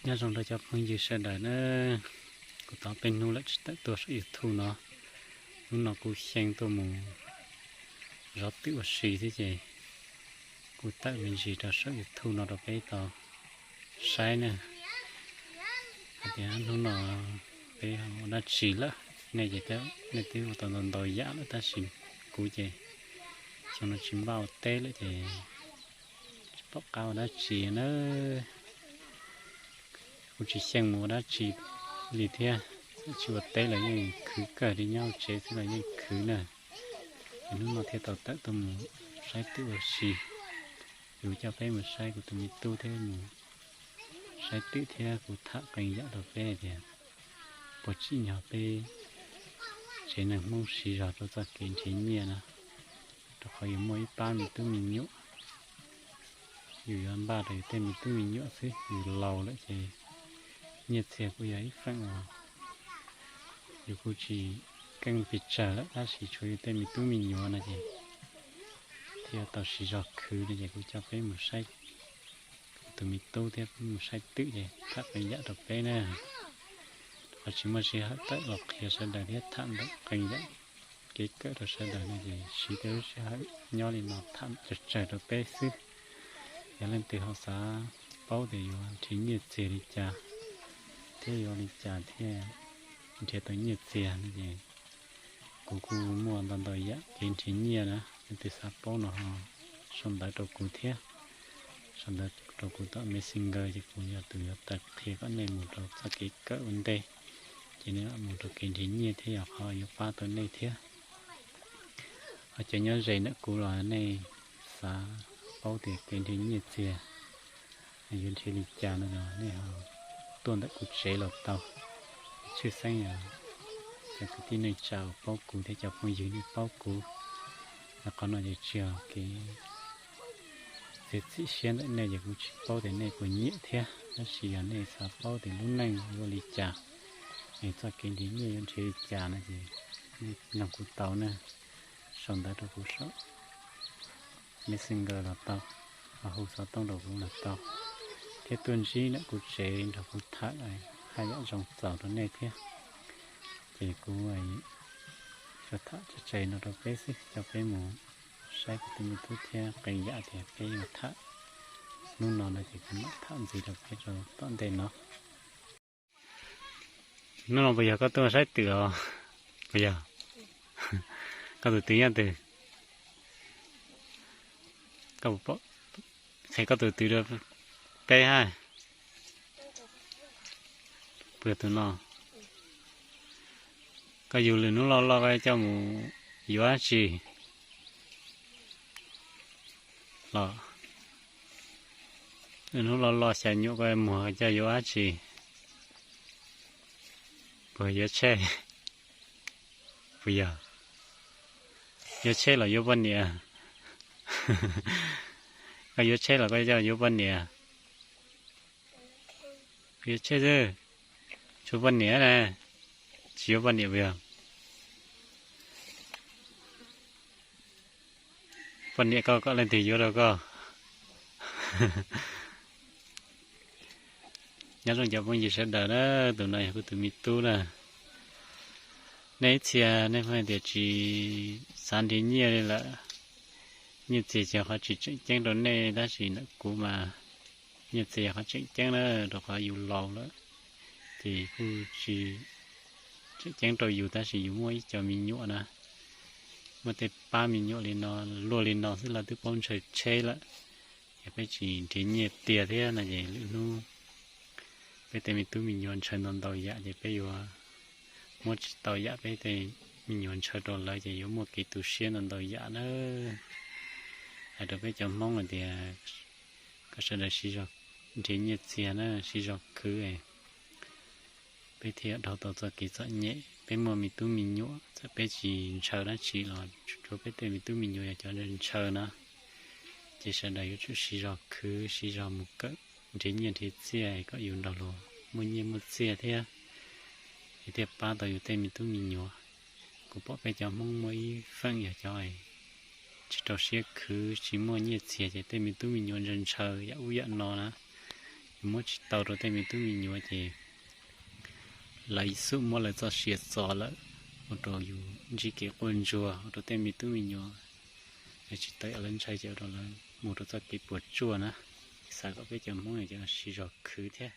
Nyob zoo rau cov phooj ywg sawv daws na, kuv tau peb hnub lawm tsis tawm tuaj saum YouTube no. Hnub no kuv xyeej tuaj mus zov twm ua si thiab ces kuv tawm me ntsis rau saum YouTube no rau peb tau saib na. Hais tias hnub no peb ua dab tsi lawm, nej ces nej twb ua tau ntau ntau yam lawm tab sis kuv ces xyoo no tsis npaj ua teb lawm ces tsis pom qab ua dab tsi na. Kuv tsis xyeej mus ua dab tsi li thiab, tsis ua teb los yeej khwv kawg li, nyob tsev xwb los yeej khwv na. Ces hnub no thiaj tau tawm tuaj mus saib twm ua si. Kuv coj peb mus saib kuv tus me tub thiab mus saib twm thiab kuv tham qee yam rau peb tias puas tsim nyog peb tsev neeg Hmoob siv zog rau txoj kev nrhiav nyiaj na, rau qhov yus muaj ib pab me tub me nyuam, yus yuav npaj rau yus tej me tub me nyuam xwb, yus laus lawm ces nyiaj txiag kuj yog ib feem uas yus kuj tsis keej pes tsawg lawm tab sis tshuav yus tej me tub me nyuam no ces thiaj tau siv zog khwv no ces kuv coj peb mus saib kuv tus me tub thiab mus saib twm ces tham qee yam rau peb na. Qhov tsis muaj sij hawm tawm los qhia sawv daws thiab tham ntawm qee yam kev kawm rau sawv daws no ces siv tej lub sij hawm nyob li no tham tsawg tsawg rau peb xwb. Yog leej twg ho xav paub tias yuav nrhiav nyiaj txiag li cas thiab yuav li cas thiaj nrhiav tau nyiaj txiag no ces kuv kuj muaj ntau ntau yam kev nrhiav nyiaj na. Leej twg xav paub no ho sau ntawv rau kuv thiab, sau ntawv rau kuv tom Messenger ces kuv yog tus yuav tawm qhia kom nej mus rau txoj kev kawm ua ntej, ces nej mam mus rau kev nrhiav nyiaj thiab yog qhov yuav pab tau nej thiab. Ho cov nyob ze ntawm kuv los nej xav paub tias kev nrhiav nyiaj txiag yuav nrhiav li cas no los nej ho tuaj ntawm kuv tsev los tau. Tshwj xeeb yog cov kwv tij neej tsa uas paub kuv thiab cov phooj ywg nej paub kuv, yog qhov no ces tsis yog kev txiav txim siab ntawm nej ces kuv tsis paub tias nej puas nyiam thiab, tab sis yog nej xav paub tias lub neej yuav li cas, es txoj kev nrhiav nyiaj yuav nrhiav li cas no ces nej nug kuv tau na, sau ntawv rau kuv saum Messenger los tau, ho hu xov tooj rau kuv los tau, thiab tuaj ntsib ntawm kuv tsev nrog kuv tham haj yam zoo txaus rau nej thiab. Ces kuv yuav tham tsab tsev no rau peb xwb, coj peb mus saib kuv tus me tub thiab qee yam tias peb yuav tham hnub no no ces kuv mam tham ntxiv rau peb rau tom ntej no. Hnub no puas yog koj tuaj saib twm os? Puas yog? Koj tus twv nyob twg? Qhia koj tus twv rau peb hab. Puas yog tus no? Koj yug lwm hnub loj loj koj coj mus yuav dab tsi los? Lwm hnub loj loj xya nyuam koj muag coj yuav dab tsi? Puas yuav tsheb? Puas yog? Yuav tsheb los yuav poj niam? Koj yuav tsheb los koj coj yuav poj niam? Yuav tsheb xwb, tshuav poj niam na, tsis yuav poj niam puas yog? Poj niam koj kom leej twg yuav rau koj? Nyob zoo cov phooj ywg sawv daws na, tus no yog kuv tus me tub na. Nej ib txhia nej pheej tias tsis xav nrhiav nyiaj li lawm, nyiaj txiag ces qhov tsis tseem ceeb rau nej tab sis ntawm kuv mas nyiaj txiag yog qhov tseem ceeb na, rau qhov yus laus lawm ces kuj tsis tseem ceeb rau yus tab sis yus muaj ib co me nyuam na, muaj tej pab me nyuam li no, luaj li no xwb los twb paub ntshaw tsheb lawm. Yog peb tsis nrhiav nyiaj tiag thiab no ces lwm hnub peb tej me tub me nyuam ntshaw ntau ntau yam ces peb yuav muab tsis tau yam peb tej me nyuam ntshaw rau lawv ces yuav muaj kev tu siab ntau ntau yam na. Hais rau peb cov Hmoob hais tias kom sawv daws siv zog nrhiav nyiaj txiag na, siv zog khwv, peb thiaj dhau tau txoj kev txom nyem. Peb muaj me tub me nyuam txawm peb tsis ntshaw dab tsi los tsuav peb tej me tub me nyuam yog cov ntshaw na. Ces sawv daws yuav tsum siv zog khwv, siv zog mus kawm nrhiav nyiaj nrhiav txiaj kom yus nrog luag muaj nyiaj muaj txiaj thiab, es thiaj pab tau yus tej me tub me nyuam. Kuv pom peb cov Hmoob muaj ib feem yog cov tsis rau siab khwv, tsis muaj nyiaj txiag ces tej me tub me nyuam ntshaw ntshaw yam ub yam no na. Yus muab tsis tau rau tej me tub me nyuam ces lawv xub muab lawv txoj sia txo lawm, ua rau yus ntsib kev quaj ntsuag, ua rau tej me tub me nyuam tsis tau yam lawv ntshai ces ua rau lawv mus rau txoj kev puas tsuaj na. Xav kom peb cov Hmoob no cov sib zog khwv thiab.